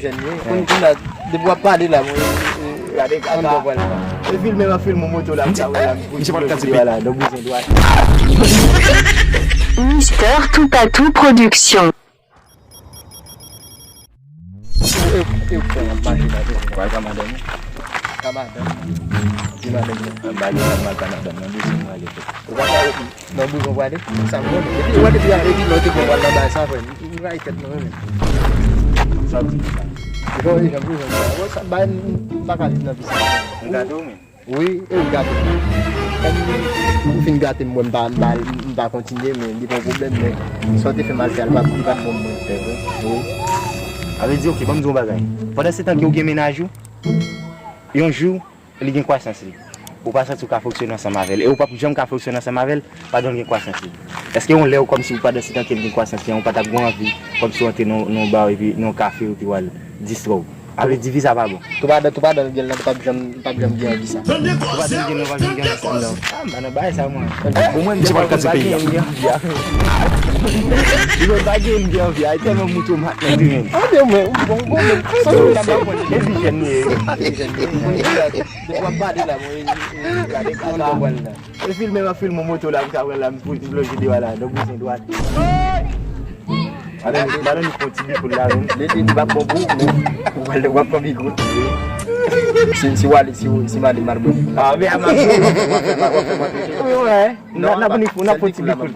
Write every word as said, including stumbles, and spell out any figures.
Jèn yo, kounye a, depi w ap pale la, mwen, gade kaka. E filme m ap filme moto la, m sa wè la, m pou Misye pa t ka tipe. Wala, donk bouzen dwat. Mister Toupatou Production. E, e, e, w ap mache la, devan. Wè, ka madanm. Ka madanm. Di madanm nan. An ba li, an ba ka madanm nan, bouzen m ale. Ou pa ka rete. Nan bouzen w prale, sa m renmen. Epi, ou wè depi avèk li, lè w te gen pral nan bagay sa, frè m, m rayi tèt mwen, wi, men. Sa w di la? Jan, jan bouzen w prale. Bon, sa bay m, m pa ka viv nan vi sa. M gade w, men. Wi, e w gate m. Kòm ou fin gate m, mwen, m pa, m pa, m pa kontinye, men li pa yon pwoblèm, men sa w te fè m al fè a, li pa, li pa t bon pou mwen. Se vre? Wi. Sa vle di, oke, ban m di w yon bagay. Pandan se tan ke w gen mennaj ou, yon jou, li gen kwasans li. Ou pa santi w ka fonksyone ansanm avè l. E ou p ap janm ka fonksyone ansanm avè l pandan l gen kwasans li. Èske yon lè ou kòmsi ou pandan se tan ke l gen kwasans li an, ou pa t ap gen anvi kòmsi w antre nan, nan yon ba epi nan yon kafe epi w al distrè w? Sa vle di vi sa pa bon. Tou padan, tou padan l gen l nan, li p ap janm, li p ap janm gen anvi sa. Tou padan l gen l nan, li p ap janm gen anvi sa. Non. Ah, m pa nan bagay sa, mwen. Bon, mwen, m pa gen anvi a. Lè pa gen, m gen anvi a. E tèlman m moute w mat nan grenn. Ah, men, mwen, bon, bon, men, sa se jèn li ye. Depi w ap pale la, mwen, e, e, gade kaka. E filme m ap filme moto la, m ka wè la, m pou m bloje dewa la, donk bouzen dwat. Madan nou, madan nou fè yon ti bikoul la, menm. Li, li, li p ap bon pou ou, men ou pral, w ap pran bikoul. Si, si w ale, si, si madanm mal bon. Ah, men a mal bon. W ap fè, w ap fè mwen pete. Wi, wè. Non, n ap, n ap fè yon ti bikoul.